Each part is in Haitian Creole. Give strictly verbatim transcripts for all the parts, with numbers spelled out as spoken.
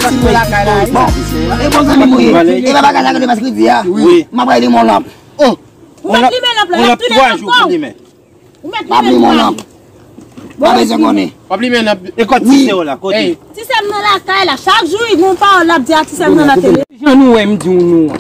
Bon, e bon zanmi m ou ye. E pa bagay sa ki te pase kredi a. Wi. M ap bay li mon lanp. Oh. Ou mèt limen lanp la, l ap tounen ankò. Ou mèt limen lanp la. Pa bezwen konnen. W ap limen lanp. E kote ti sè w la, kote? Ti sè m nan lakay la, chak jou li gon pawòl l ap di a ti sè m nan nan tele. Jan nou wè m di w nou an.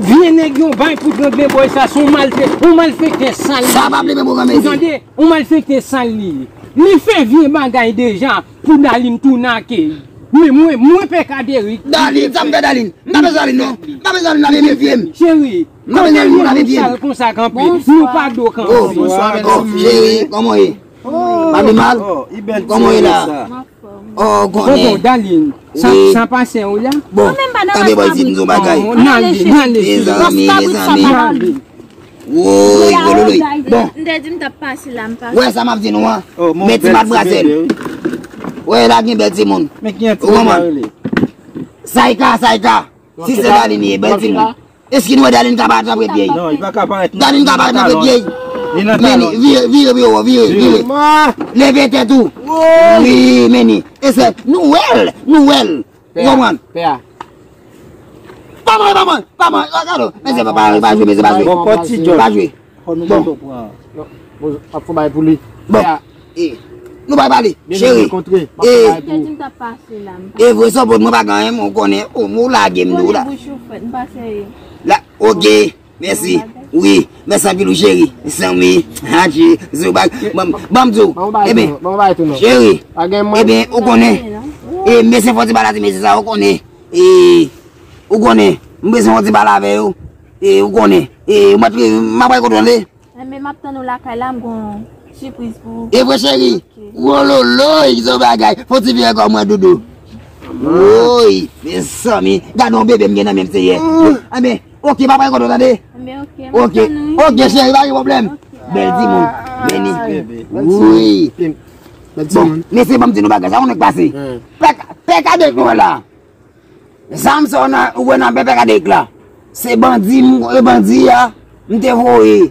Vye nèg yon bay pou trangle bòy sa, se yon malfe-, yon malfektè sal li ye. Sa pa vle men pwogram mezi. Ou tande? Yon malfektè sal li ye. Li fè vye bagay deja pou Darline tounen ak li. Men mwen, mwen pè ka Derrick. Darline, sa m fè Darline? M pa bezwen Darline non. M pa bezwen Darline, l ap vye m. Cheri, kote moun sal konsa kanpe? Nou pa dwe kanpe. Oh, oh, cheri, kòman w ye? Pa pi mal? Kòman w ye la? Oh, konnen. Bon, bon, Darline, sa, sa pase w la? Bon, kanpe bò isit, m di w bagay. Oh, n ale, n ale. Mezanmi, mezanmi. Woy, wololoy. Bon. M te di m t ap pase la, m pase. Wè sa m ap di nou an. Men ti madmwazèl. Wè la gen bèl timoun. Ou konprann? Sayka, Sayka. Si se Darline ye, bèl timoun. Èske nou wè Darline ka parèt nan premye? Non, li pa ka parèt nan premye. Darline ka parèt nan premye. Men vire, vire, vire, vire, vire. Leve tèt ou. Wi, men ni. E se nou wè l, nou wè l. Ou konprann? Pè a. Pa mwen, pa mwen, pa mwen. Gade, mesye, pa, pa, pa jwe, mesye, pa jwe. Bon, kòd ti djòl. Pa jwe. Bon. Bon, ap fon bagay pou li. Bon. E, nou pa pale, cheri. E, e vre sa, bon, mwen pa gen anyen, mwen konnen, ou, ou lage m tou la. La, ok, mèsi. Wi, mèsi anpil, wi, cheri. Sanmi, Haji, Zoubak. Ban m, ban m di w. Ebyen, cheri, ebyen, ou konnen. E, mesye fò ti pale a ti mesye sa, ou konnen. E, ou konnen, m bezwen fò ti pale avè yo. E, ou konnen. E, ou mèt, m ap bay kote w tande. Enben, m ap tann ou lakay la, m gon sipriz pou ou. E vre, cheri? Ok. Wololoy, ki son bagay. Fò ti vire kò mwen, doudou. Woy, mezanmi. Gade yon bebe m gen nan men m, Senyè. Enben, ok, pa pran kote w tande. Enben, ok, m ap tann ou. Ok, cheri, pa gen pwoblèm. Ok. Bèl timoun. Beni. Wi. Bon, mesye, ban m di nou bagay. Sa konnen k pase? Pè, pè Kadek nou wè la. Zam sa w nan, ou wè nan pè Kadek la. Se bandi, m, e bandi a, m te voye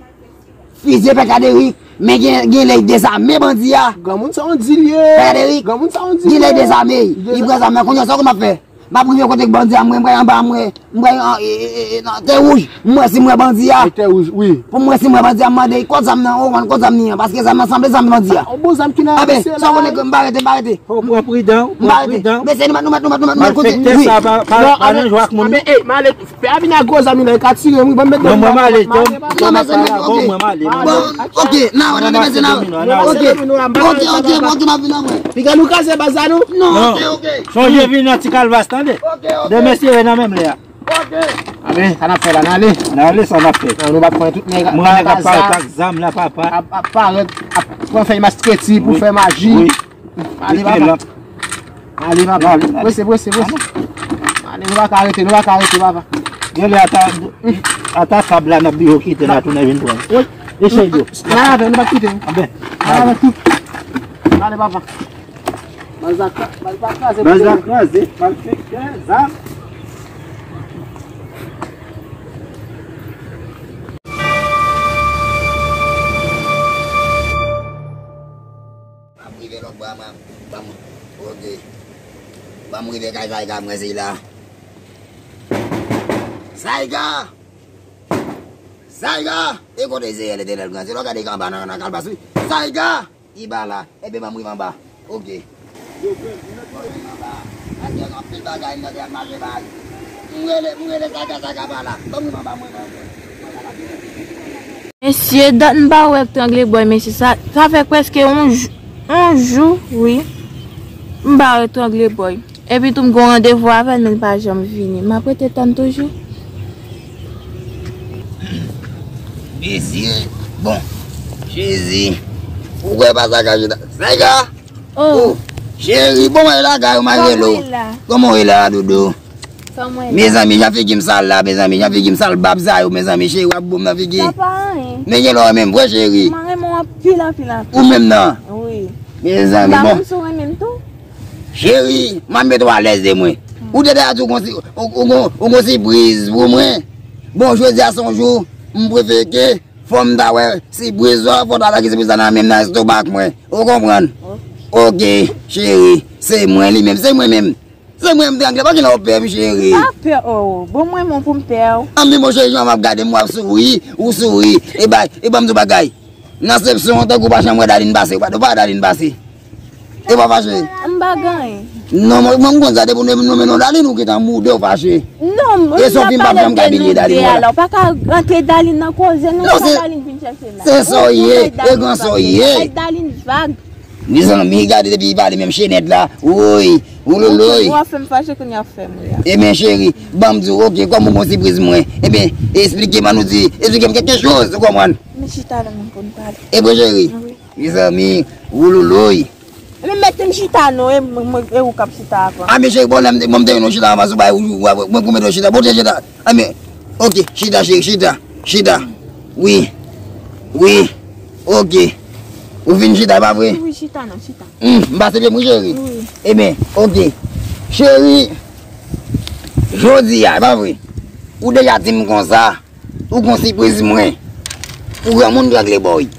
fizye pè Kadek, men gen, gen lè y dezame bandi a. Granmoun sa yon di l ye. Pè Kadek, granmoun sa yon di l ye. Gen lè y dezame. Li pran zam nan, kounye a, sa w konn m ap fè? M ap rive kote k bandi a, mwen, m pral anba, mwen, m pral an, e, e, e, e, nan tè wouj, m wè si m wè bandi a. Tè wouj, wi. Pou m wè si m wè bandi a, m mande, kote zam nan, ou konn kote zam li an, paske zam nan sanble zam bandi a. Yon bon zam ki nan men misye la. Sa w konnen ke m pa rete, m pa rete. Fò w pran pridan, w pran pridan. Mesye, nou mèt, nou mèt, nou mèt, nou mèt, nou mèt kote. Malfektè sa pa, pa, pa nan jwa ak moun. Anben, ey, malè, pè a vin ak gwo zam li la, li ka tire m, wi, ban m met nan. Non, mwen m ale tou. Non, mesye, ok. Bon, ok, n a wè, tande, mesye, n a wè. Ok, ok, ok, m ap vin nan mwen. Piga nou kraze baz la, nou? Non, ok, ok. Sonje vin nan ti kalvas, tande. Ok, ok. De mesye nan menm lè a. Ok. Anben, sa n ap fè la, n ale. N ale, sa n ap fè. Non, nou pa pran tout nèg. Mwen nèg ap parèt ak zam la, papa. Ap, ap parèt, ap pran fèy maskreti pou fè maji. Wi. Ale, papa. Ale, papa. Prese, prese, prese. Ale, nou pa ka rete, nou pa ka rete, papa. Gen lè ata, ata tab la, n ap biwo kite la, tounen vin pran. Wi. Eseye yo. Ala avè, nou pa kite. Anben. Ala avè tout. Ale, papa. Baz la kraze, baz la kraze, malfektè, zam. M ap rive lòt bò a, m ap, ban m, ok. Ban m rive kay Zayga, mwen se la. Zayga! Zayga! E kote Zeyè Letènèl grandi? Lò gade anba nan, nan kalbas, wi. Zayga! Li pa la. Ebyen, ban m rive anba. Ok. Ban m rive anba. Paske gen anpil bagay m tande ap mache bay. M rele, m rele Zayga, Zayga pa la. Ban m rive anba, mwen, mwen, mwen. Mesye, dat m pa wè Trangle Boy, mesye, sa, sa fè prèske yon jou, yon jou, wi. M pa wè Trangle Boy. Epi tou, m gon randevou avè l, men l pa janm vini. M ap rete tann toujou. Mesye, bon, Jezi, ou kwè pa sa ka jwenn Zayga? Oh, cheri, bon, mwen lakay ou, m a rele w. Kòman w ye la, doudou? Mezanmi, jan figi m sal la, mezanmi, jan figi m sal, bab sa yo, mezanmi, cheri, w ap bon nan figi. Sa pa anyen. Men gen lè w menm, vre, cheri. Mwen renmen w anpil, anpil, anpil. Ou menm nan? Wi. Mezanmi, bon. M pa konn si w renmen m tou. Cheri, m ap mete w alèz de mwen. Ou te deja di w gon si-, ou, ou gon, ou gon sipriz pou mwen. Bon, jodi a se yon jou, m prefere ke fò m ta wè sipriz la, fò w ta lage sipriz la nan men m, nan estomak mwen. Ou konprann? Ok. Ok, cheri, se mwen li menm, se mwen menm. Se mwen m trangle, pa gen lè w pè m, cheri. M pa pè w. Bon, mwen menm pou m pè w. Anben, monchè, jan w ap gade m, w ap souri, ou souri. E bay, e ban m di w bagay. Nan sepsyon an, tankou w pa janm wè Darline pase, ou pa, ou pa wè Darline pase. E pa fache. M pa gen anyen. Non, mwen, mwen, m konn sa, depi w nonmen non Darline, ou gentan moude, ou fache. Non, e se yon fim, m pa janm ka bliye Darline, la. Ou pa ka rantre Darline nan koze, non, non, sa Darline vin chèche la. Se sa w ye, e gran sa w ye. Bay Darline vag. Mezanmi, gade depi li pale menm chenèt la. Woy, wouloloy. Ou ap fè m fache kounye a, ap fè m ri a. Ebyen, cheri, ban m di w, oke, kòm ou gon sipriz mwen. Ebyen, esplike m, ann nou di, esplike m kèlke choz, ou konprann? Men chita la, m konn pale. E bon, cheri? Wi. Mezanmi, wouloloy. Men mete m chita non, e mwen, mwen, e ou k ap chita avan. A, men cheri, bon, lè m te, bon, m te gen yon chita avan, sou bay, ou, ou, ou, mwen pou mete w chita. Bon, chita. A, men, oke, chita, cheri, chita. Chita. Wi. Wi. Oke. Ou fin chita, e pa vre? Wi, chita non, chita. Hmm, m pase pye m wi, cheri. Wi. Ebyen, oke. Cheri, jodi a, e pa vre? Ou deja di m konsa, ou gon sipriz mwen. Ou granmoun trangle bòy.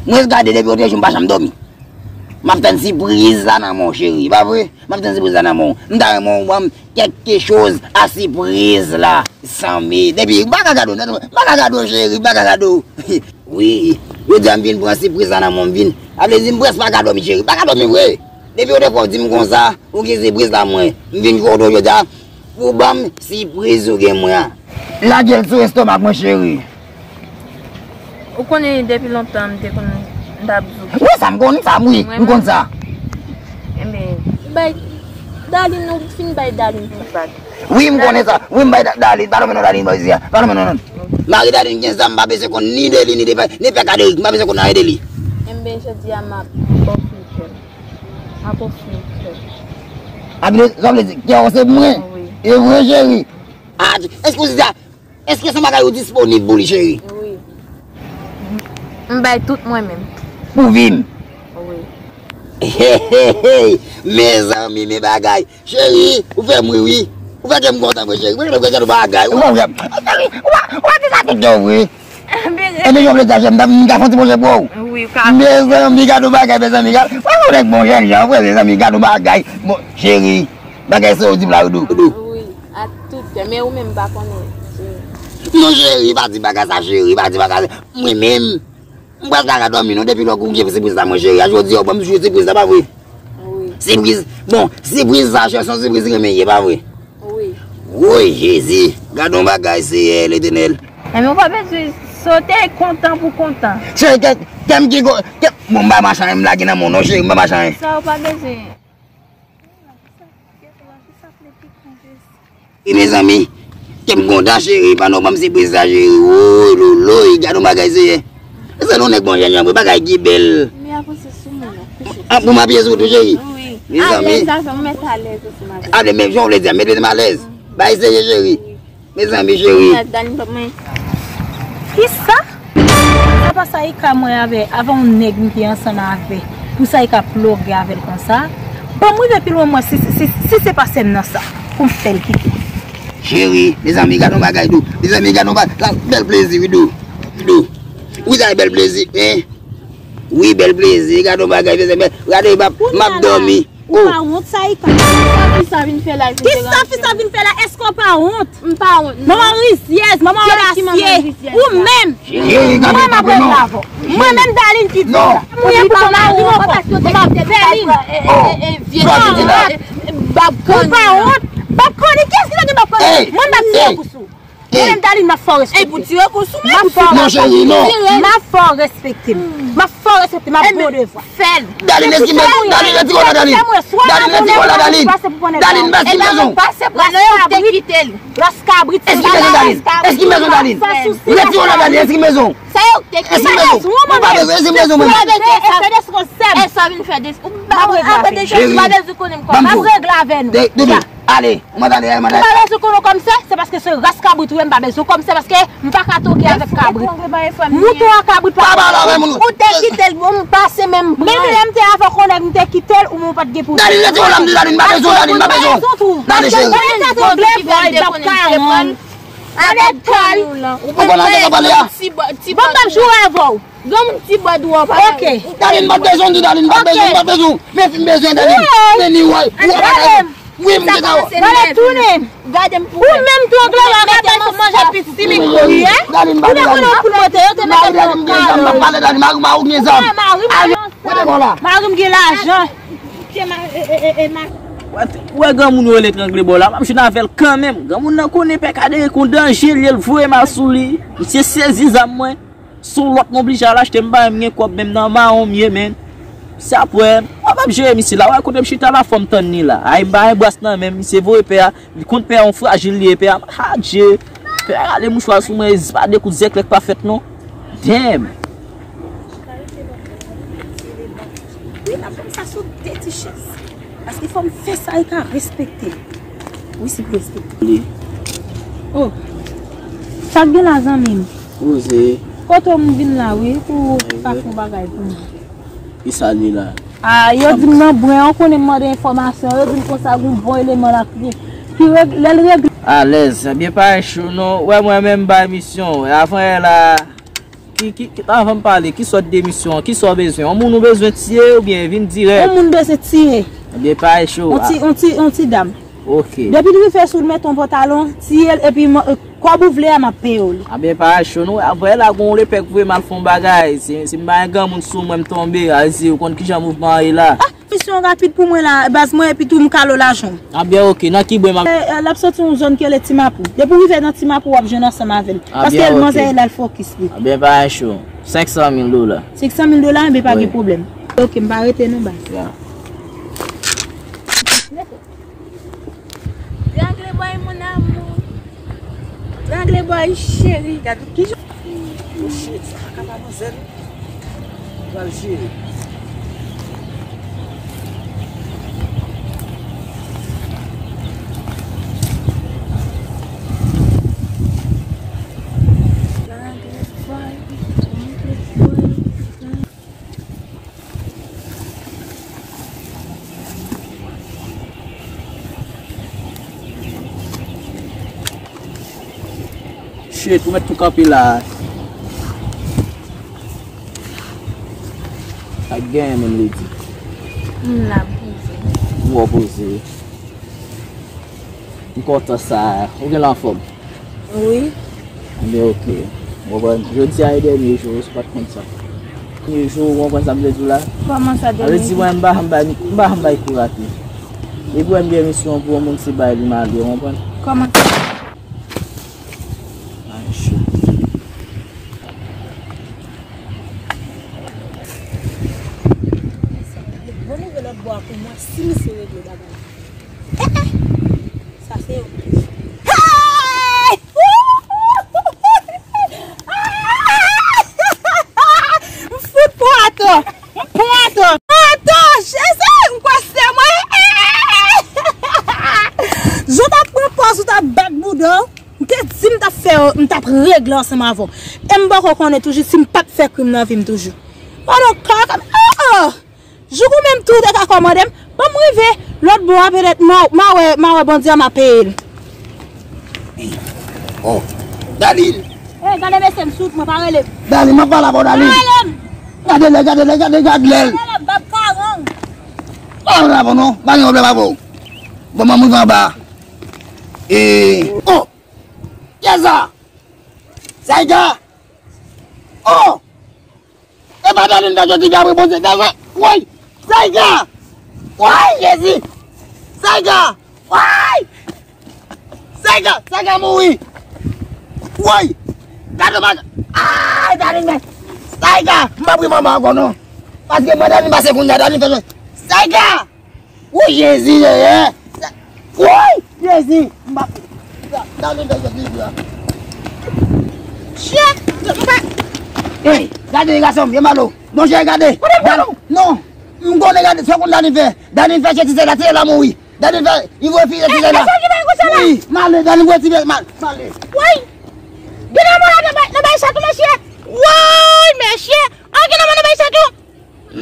Mwen gade depi otrè jou m pa janm dòmi. M ap tann sipriz la nan men w, cheri, pa vre? M ap tann sipriz la nan men w. M ta renmen w ban m kèlke choz a sipriz la, zanmi. Depi, m pa ka gade w, m pa ka gade w, cheri, m pa ka gade w. Wi, jodi a m vin pran sipriz la nan men w, m vin. A vle di m prèske pa ka dòmi, cheri, m pa ka dòmi vre. Depi otrè fwa w di m konsa, ou gen sipriz la mwen, m vin kote w jodi a. Pou ban m sipriz ou gen mwen an. Lage l sou estomak mwen, cheri. Ou konnen depi lontan m te konn m t ap zouke. Wi, sa m konn sa, wi, m konn sa. Enben, bay Darline, ou fin bay Darline ti vag. Wi, m konnen sa. Wi, m bay Da-, Darline, pa lonmen non Darline, bò isi a. Pa lonmen non, non. Mari Darline gen zam, m pa bezwen konn ni de li, ni de pè, ni pè Kaderik, m pa bezwen konn anyen de li. Enben, jodi a m ap ofri kè m. M ap ofri kè m. A vle, sa vle di, kè w se pou mwen? Wi. E vre, cheri? A, èske ou di sa? Èske se yon bagay ou disponib pou li, cheri? Wi. M bay tout mwen menm. Pou vi m? Wi. Hey, hey, hey. Mezanmi, men bagay. Cheri, ou fè m ri, wi. Ou fè kè m kontan, mwen, cheri. Mwen, mwen, mwen, bagay. Ou pa, ou pa, ou pa di sa tout kè w vre. Ebyen, jan w vle di a, cheri, m ta, m ka fè yon ti pwojè pou ou. Wi, ou ka. Mezanmi, gade yon bagay, mezanmi, gade. Ou wè yon nèg bon jèn jan, ou wè, mezanmi, gade yon bagay. Bon, cheri, bagay sa ou di m la, yo dou. Wi, a tout kè, men ou menm pa konnen. Non, cheri, pa di bagay sa, cheri, pa di bagay sa. Mwen menm, m prèske pa ka dòmi, non, depi lè ou gen sipriz la, mwen, cheri. A jodi a, ou ban m jou sipriz la, pa vre? Wi. Sipriz, bon, sipriz sa, cheri, se yon sipriz renmen ye, pa vre? Wi. Woy, Jezi, gade yon bagay, Seyè Letènèl. Enben, ou pa bezwen sote kontan pou kontan. Cheri, kè, kè m ki go, kè, bon, m pa machan, m lage nan men w, non, cheri, m pa machan. Sa ou pa bezwen. E mezanmi, kè m kontan, cheri, pandan w ban m sipriz sa, cheri. Woy, loloy, gade yon bagay, Seyè. Se yon nèg bon jan jan, vre, bagay ki bèl. Men avanse sou mwen, non. A, pou m apiye sou ou tou, cheri? Wi. Mezanmi. Alèz avè m, mèt alèz osi, m avè m. A, men jan w vle di a, mete m alèz. Bay seye, cheri. Mezanmi, cheri. Mèt Dani, pap mwen. Kisa? Se pa sa Ika mwen avè, avè yon nèg m te ansanm avè. Pou sa Ika ploge avè l konsa. Bon, m rive pi lwen, mwen, si, si, si, si se pa sè m nan sa, pou m fè l kite. Cheri, mezanmi, gade yon bagay dou. Mezanmi, gade yon bagay. Sa bèl plezi, wi, dou. Dou. Wi, sa bèl plezi, hein? Wi, bèl plezi. Gade yon bagay, mezanmi. Gade, m ap, m ap dòmi. Ou pa wont sa, Ika? Kisa fi sa vin fè la? Kisa fi sa vin fè la? Èske w pa wont? M pa wont, non. Manman rizyèz, manman odasye. Ou menm. Mwen m ap regle avè w. Mwen menm Darline ki di sa. Mwen pou kò mari m ankò. M ap fè li. Ou pa wont? Bab Koni, kiyès ki ta gen Bab Koni? Mwen m ap tire kous ou. Mwen menm Darline, m ap fè w respekte m. Epi w tire kous ou menm. M ap fè w respekte m. M ap fè w respekte m. M ap fè w respekte m. M ap bon devwa. Fè l. Darline, èske mezon, Darline, retire w la, Darline. Darline, retire w la, Darline. Darline, pase pou konnen. Darline, pase mezon. Pase pou konnen. Ras kabrit. Èske mezon, Darline? Èske mezon, Darline? Retire w la, Darline. Èske mezon? Sa yo te ki mezon? Mwen pa bezwen, èske mezon, mwen? Èske mezon? Èske sa vin fè des, ou pa bezwen konnen m kòman. M ap regle avè nou. Depi, ale. Ou pa bezwen konnen w kòmsè, se paske se ras kabrit ou ye, m pa bezwen w kòmsè, paske m pa ka toke avèk kabrit. Mouton a kabrit pa. Ou te kite l, bon, m pase menm pran. Men lè m te avè w, konnen m te kite l, ou menm ou pa t gen pou. Darline, retire w la, m di Darline, m pa bezwen w, Darline, m pa bezwen w. Darline, cheri. Mwen te zongle vòy, bab kawon. Anèk kòl. Ou konprann sa w pale a? Bon, m ap joure avè w. Granmoun ti bòd ou an pa. Ok. Darline, m pa bezwen w, Darline, m pa bezwen w, m pa bezwen w. Men fi m bezwen, Darline. Men ni wè, ou pa ka. Wi, Sa kòmanse nève. Gade m pou wè. Ou menm tou angle la, ka bay pou manje piti li kouri, hein? Ou te konnen pou mwen te, yo te mete m nan kalòt. Mari m gen zam, m ap pale, Dani, mari m gen zam. Mari m gen lajan. Wè, wè granmoun yo rele trangle bò la, m ap jwenn avè l kanmenm. Granmoun nan konnen pè Kadere kon danje li ye, l voye m al sou li. Misye sezi zam mwen. Sou lòt m oblije al achte, m pa menm gen kòb, menm nan mawon m ye, menn. Se apre, m ap jere misye la, wè kote m chita la, fò m tann li la. Ay, m pa gen bras nan men m, misye voye pè a, li konn pè a yon frajil li ye, pè a, adje. Pè a rale mouchwa sou mwen, e pa de kout zèklè k pa fèt non. Damn. Wi, la fè m sa sou de ti chèz. Paske fò m fè sa, e ka respekte. Wi, si respekte. Oh. Sa k gen la, zanmi m? Poze. Kote w m vin la, wi, pou ou ka fè yon bagay pou mwen. Ki sa li la? Ah, yo di m nan bwen, ou konnen m mande enfòmasyon, yo di m konsa gon bon eleman la ki, ki reg-, lè l regle. Alèz, ebyen pa cho non. Wè mwen menm bay misyon. Avan yè la, ki, ki, ki, anvan m pale, ki sòt de misyon, ki sa w bezwen? Yon moun ou bezwen tiye oubyen vin dirèk? Yon moun bezwen tiye. Ebyen pa cho. Yon ti, yon ti, yon ti dam. Ok. Depi l rive sou l, mete yon pantalon, tiye l, epi kòb ou vle a, m ap peye w li. Ebyen pa cho, nou, apre la, gon lepèk voye m al fè yon bagay. Si, si m pa gen granmoun sou mwen, m tonbe, a di, ou konn kijan mouvman an ye la. Ah, misyon rapid pou mwen la, baz mwen, epi tou m kale w lajan. Ebyen ok, nan ki bwen m ap. Eh, eh, l ap soti yon zòn ki rele Ti Mapou. Depi w rive nan Ti Mapou, w ap jwenn ansanm avè l. Paske l manzè la, l fokis li. Ebyen pa cho. Senk san mil dola. Senk san mil dola, ebyen pa gen pwoblèm. Ok, m pa rete non, baz. Ya. Trangle boy, mon amour. Trangle boy, chéri. Gade ki jan. Oh shit, sa pa ka pa manzè non. Pral jere. Trangle boy, trangle boy. Shit, ou mèt tou kanpe la. Sa k genyen menm, Lady? M la poze. Ou wè w poze. M kontan sa. Ou genlè anfòm? Wi. Ebyen, ok. Ou konprann? Jodi a e dènye jou, ou pa t konn sa. Dènye jou, ou konprann sa m vle di w la? Kòman sa dènye jou? Sa vle di, mwen, m pa janm bay, m pa janm bay kou rate. Depi wè m gen misyon pou yon moun, se bay li m ale, ou konprann? Kòman sa? Ay, shit. Bon, nou vle lòt bò a pou mwen, si misye regle bagay. Sa se yo. Hey! M fout pran atò. M pran atò. Atò, Jezi, m kwè se mwen. Jan w t ap pran pòz ou t ap bat bouda w, m te di m t ap fè, m t ap regle ansanm avè w. E m poko konnen toujou si m p ap fè krim nan vi m toujou. Pandan w ka, oh, oh. Jouk ou menm tou te ka kòmande m, ban m rive lòt bò a, petèt m a, m a wè, m a wè Bondye a, m a peye l. Oh, Dalil! Ey, gade mesye m sou mwen, pa rele m. Dalil, m ap pale avè w, Dalil. Pa rele m. Gade lè, gade lè, gade, gade lè. Pa rele m, bab karang. Pa rele avè w non, pa gen pwoblèm avè w. Bon, m rive anba. E, oh! Kiyès sa? Saiga! Oh! E pa Dalin fè jodi vye apre Bondye. Dalin, woy! Saiga! Woy, Jezi! Saiga! Woy! Saiga! Saiga mouri! Woy! Gade maga! Ay, Dalin fè! Saiga! M pa pri manman ankò non. Paske mwen Dalin pase kounye a, Dalin fè jodi. Saiga! Woy, Jezi, Jezi! Woy, Jezi! M pa... Gade, gade, gade, gade. Chè! M pa... Ey, gade, gason m, yo malo. Monchè, gade. Kote m pran ou? Non. M konnen, gade, se konn Dani fè. Dani fè chè ti sè la, ti sè la mouri. Dani fè, li voye fi ti sè la. Ey, gason ki bay konsa la? Wi, m ale, Dani voye ti sè, m ale. Woy! Gen lanmò la nan bay, nan bay sa tou, mesye. Woy, mesye! An, gen lanmò nan bay sa tou.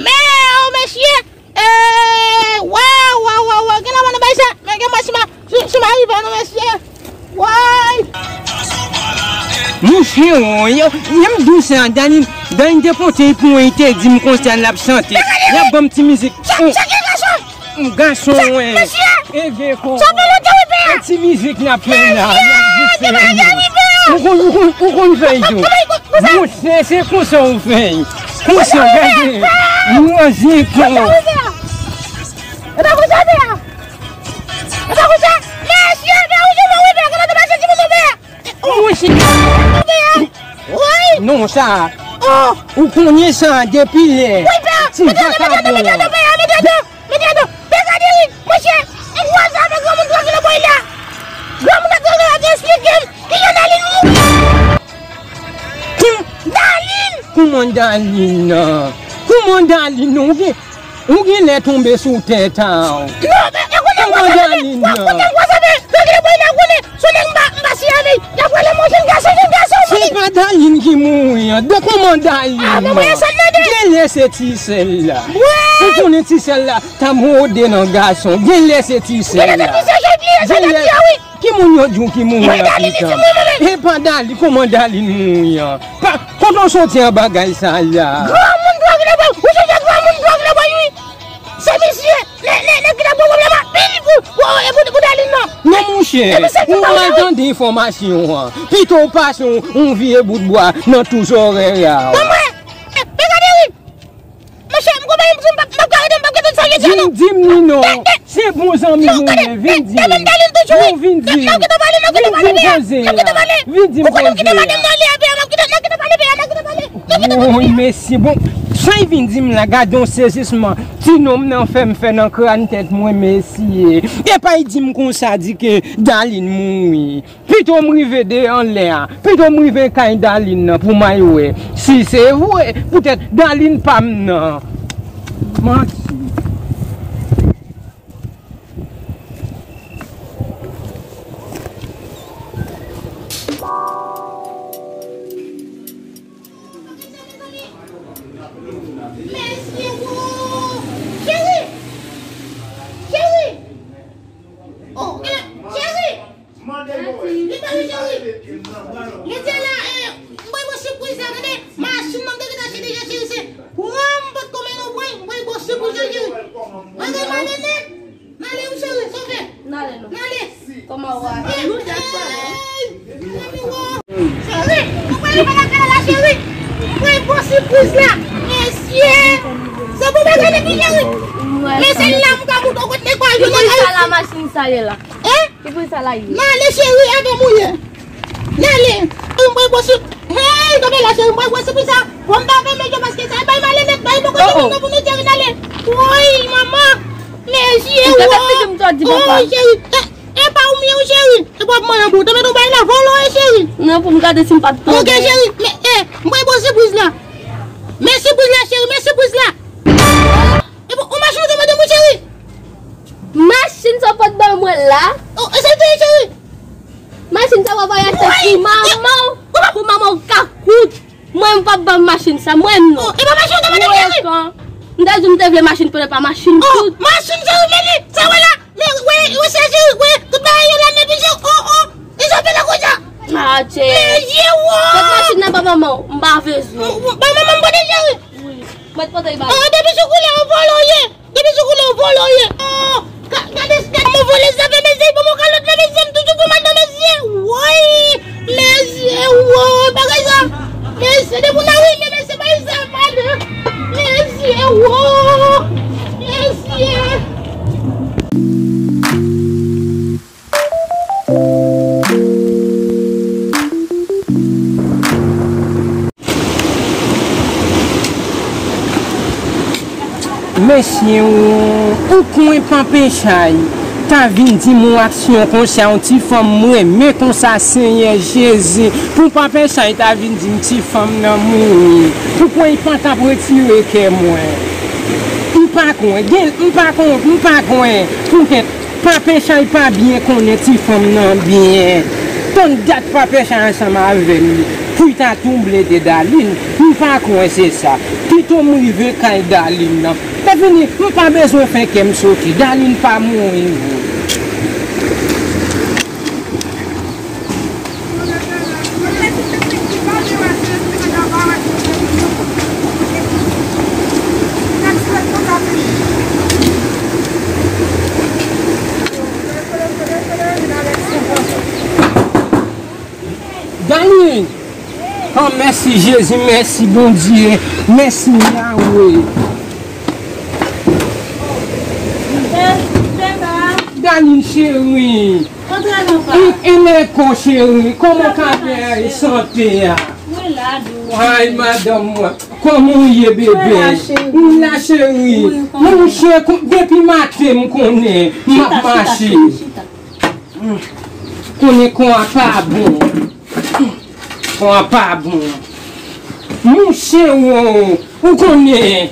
Men, o mesye! Eh, waw, waw, waw, waw, gen lanmò nan bay sa. Men gen mwen si ma, si, si ma rive non, mesye. Woy! Mouche, woy, yo, yo, m dous an, Dani, Dani te pote pou mwen, li te di m konsa l ap chante. L ap ban m ti mizik. Chante, chante, gason! Gason, wi. Mesye! Ede kò. Sa fè lontan wi pè a. E ti mizik n ap fè la. Mesye, gen bagay wi pè a. Ou konn, ou konn, ou konn fè l tou. Monchè, se konsa ou fè l. Konsa, gade. Manje kò. E pa konsa pè a. E pa konsa. Mesye, pè a, ou sou mwen wi pè a. Kote w te pase ti moto pè a? Monchè. Pè a. Wi. Non, sa. Oh. Ou konnen sa depi lè. Wi pè a. Ti vakabon. Mete adan, mete adan, mete adan, mete adan. Mete adan, mete adan. Pè Kaderi, monchè, m kwaze avèk granmoun twò kilo bòy la. Granmoun twò kilo a te esplike m kijan Dalin mouri. Kòm Dalin? Kòman Dalin nan? Kòman Dalin nan? Ou gen, ou gen lè tonbe sou tèt a w. Non, men, e konnen m kwaze avèk, konnen m kwaze avèk twò kilo bòy la, konnen. Se nèg m pa, m pa siye avè l. Y ap rele m yon jèn gason, jèn gason, se pa Dalin ki mouri an. De kòman Dalin nan? Genlè se ti sè l la. Ou konnen ti sè l la t ap wode nan gason. Genlè se ti sè l la. Genlè ki moun yo di w ki mouri an pita? E pa Dalin, kòman Dalin mouri an? Pa, kote w soti an bagay sa la? Granmoun twò kilo bòy, ou sonje granmoun twò kilo bòy wi. Se misye, nèg, nèg, nèg ki t ap pran pwoblèm anpil pou, pou, e pou, pou Dalin nan. Non, monchè, ou mal tande enfòmasyon an. Pito w pase yon, yon vye bout bwa nan tou zòrèy a w. Ban mwen, e, men gade wi. Monchè, m konprann, m p ap, m p ap ka rete, m p ap ka tande sa yo di a non. Di m, di m li non. Se bon zanmi nou ye, vin di m. Non, vin di m. Vin di m koze a. Vin di m koze a. Woy, mesye, bon, sa y vin di m la, gade yon sezisman ti nonm nan fè m fè nan kràn tèt mwen, mesye. Epa y di m konsa, di ke Dalin mouri. Pito m rive de anlè a, pito m rive kay Dalin nan pou m al wè si se vre, poutèt Dalin pa m nan. Manti. Mesye, wo! Cheri! Cheri! Oh, e la, cheri! Li pa vin, cheri. Li te la, e, m bay bo sipriz la, tande. Machin nan m te gentan achte deja, cheri, se pran m potko mennen w pran, m bay bo sipriz la, cheri. Antre m ale nèt. M ale wi, cheri, sove. N ale non. N ale. Kòman w a? Nou dèk pale. Cheri, ou pral pale ak la, cheri. M bay bo sipriz la. Mesye. Se bon bagay li, cheri. Men se la m ka moute w kot nèg pa jwenn. Ki sa la machin sa ye la? Hein? Ki pou sa la ye? N ale cheri avè m ou ye. N ale. M bay bo sip. Hey, kanpe la cheri, m bay bo sip pou sa. Bon, m pa fè men yo paske sa bay m ale nèt, bay poko cheri, nan pou nou cheri, n ale. Woy, manman. Mesye, wo. Woy, cheri. E, e pa ou m ye, wi, cheri. E pa w manyen bout. Tanmen nou bay la volo, e, cheri. Non, pou m gade si m pa t tonbe. Ok, cheri. Men, e, m bay bo sipriz la. Men sipriz la, cheri, men sipriz la. E bon, ou machin ou te mande m, wi, cheri. Machin sa w pot ban mwen la? Oh, e sa l te ye, cheri? Machin sa w ap voye achte pou manman w, pou manman w ka kout. Mwen, m p ap ban machin sa, mwen non. Oh, e pa machin w te mande m, cheri? M te di w m te vle machin, pwennèt pa machin tout. Machin, cheri, men li, sa w wè la? Men, wè, wè sa, cheri, wè, tout bagay yo la, men pi, cheri, oh, oh, e sa w fè la konsa? Ah, cheri. Men, ye, wo! Kot machin nan, ba manman w, m pa bezwen. Ba manman m pote, cheri. Wi, mwen t pote l ba li. Oh, depi sou koulè, yon vòlò w ye. Depi sou koulè, yon vòlò w ye. Oh, ga-, gade, gade, mwen vòlè zafè, mesye, bon, mwen kalòt la, mesye, m toujou pou madan, mesye. Woy, mesye, wo, bagay sa. Mesye, depi w nan wi, mesye, bagay sa, madan. Mesye, wo, mesye. Mesye, ou, ou kwè Papen Chay ta vin di m yon aksyon konsa, yon ti fanm m renmen konsa, Senyè Jezi, pou Papen Chay ta vin di m ti fanm nan mouri, ou kwè l pa t ap retire kè mwen? M pa kwè, gen, m pa kwè, m pa kwè, poutèt Papen Chay pa byen konnen ti fanm nan byen. Tann dat Papen Chay ansanm avè l pou l ta twouble de Dalin, m pa kwè se sa. Pito m rive kay Dalin nan. Lè fini, m pa bezwen fè kè m sote. Dalin pa mouri vre. Oh, mèsi Jezi, mèsi Bondye, mèsi Yahweh. Daline cheri, m enlèko cheri, kòman ka fè sante a? Ay, madanm mwen, kòman w ye bebe? M la cheri, monchè, depi maten m konnen m ap mache. Konnen kò a pa bon. Kò a pa bon. Monchè, ou, ou konnen,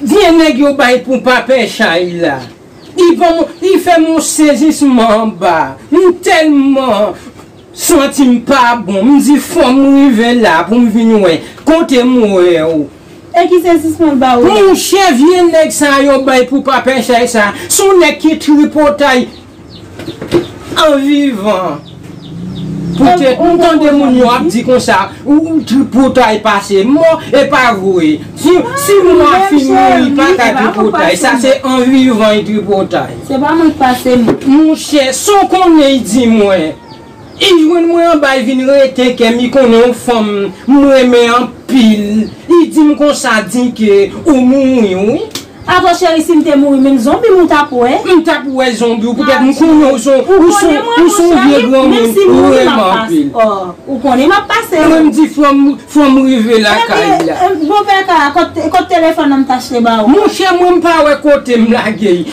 vye nèg yo bay pou papè chay la. Li ban m, li fè m yon sezisman anba. M tèlman santi m pa bon. M di fò m rive la pou m vin wè. Kote m wè w? E ki sezisman l ba ou? Monchè, vye nèg sa yo bay pou papè chay sa. Se yon nèg ki tripotay an vivan. Poutèt m tande moun yo ap di konsa, ou, ou tripotay pase mò, e pa vre. Si, si mò a fin mouri, li pa ka tripotay. Sa se an vivan li tripotay. Se pa mwen k pase m. Monchè, san konnen li di mwen. Li jwenn mwen anba, li vin rete kè m, li konnen yon fanm m renmen anpil. Li di m konsa, di ke ou mouri, wi. Atò cheri, si m te mouri, menm zonbi m ou t ap wè? M t ap wè zonbi w, poutèt m konnen ou se, ou se, ou se yon vye granmoun, ou renmen anpil. Ou konnen m ap pase. Mwen m di fò m, fò m rive lakay la. Bon, pè ka, kot, kot telefòn nan m t achte ba ou? Monchè, mwen m pa wè kote m lage l.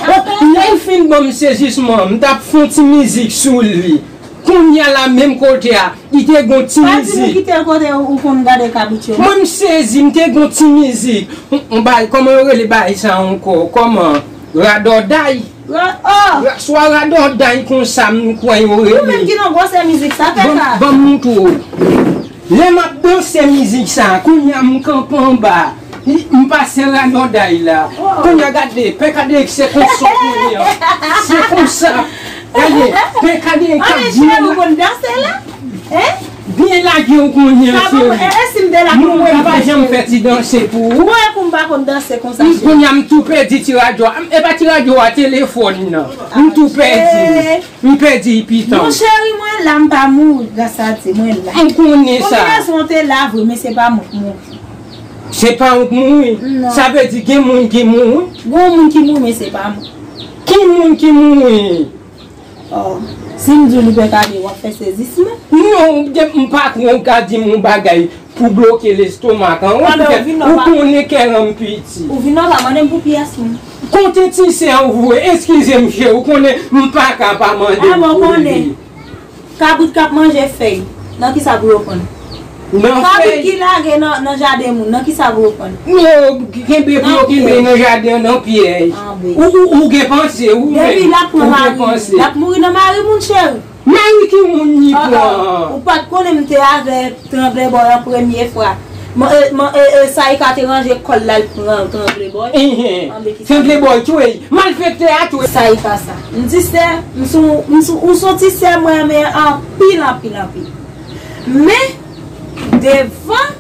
Lè l fin ban m sezisman, m t ap fè yon ti mizik sou li. Kounye a la, menm kote a, li te gon ti mizik. Pa di nou kite l kote ou konn gade kabrit yo. Mwen m sezi, m te gon ti mizik. On, on bagay, kòman yo rele bagay sa ankò? Kòman? Radòday. Ra-, oh! Ra-, swa radòday konsa, m kwè yo rele. Ou menm ki nan gwosè mizik sa, fè sa. Ban m montre w. Lè m ap danse mizik sa, kounye a m kanpe anba. M pase radòday la. Kounye a gade, pè Kadeyèk se konsa kounye a. Se konsa. Gade, pè Kadeyèk ap byen la. Byen lage w kounye a, cheri. Mwen pa janm fè ti danse pou ou. Mwen pou m pa konn danse konsa, cheri. Kounye a m tou pèdi ti radyo a. E pa ti radyo a, telefòn nan. M tou pèdi. M pèdi l pitan. Mon cheri, mwen la, m pa mouri, gras a Dye, mwen la. M konnen sa. Konbinezon an te la vre, men se pa mwen k mouri. Se pa ou k mouri? Non. Sa vle di gen moun ki mouri? Gon moun ki mouri, men se pa mwen. Ki moun ki mouri? Oh, si m di w li pè kale, w ap fè sezisman? Non, m pa kwè w ka di m yon bagay pou bloke lestomak an. Ou konnen kè an m piti. Ou vin nan pa mande m pou pyès mwen. Konte ti sè ou vre, eskize m cheri, ou konnen m pa ka pa mande m pou li. Kabrit k ap manje fèy, nan kisa pou yo konn? Nan fèy. Kabrit ki lage nan, nan jaden moun, nan kisa pou yo konn? Yo kenbe pou yo kenbe nan jaden an, nan pyèj. Ou, ou, ou gen panse, ou menm, ou gen panse. Depi l ap pran mari, l ap mouri nan mari moun, cheri. Mari ki moun li pran? Ou pa t konnen m te avè Tranble bò an premye fwa. Man, e, man, e, e, Saïka te ranje kò l la, l pran Tranble bò. Enhen. Tranble bò tchwe. Malfektè a tchwe. Saïka sa. M ti sè, m sou, m sou, ou sou ti sè mwen renmen anpil, anpil, anpil. Men, devan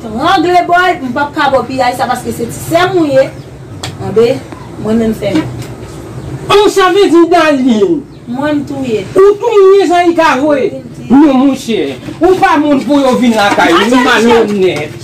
Trangle bò, m p ap ka ba w piyay sa paske se ti sè m ou ye. Anbe, mwen menm fè m. Oh, sa vle di Daline. Mwen m touye. Ou touye Saïka vre? Non, monchè. Ou pa moun pou yo vin lakay ou, ou malonèt.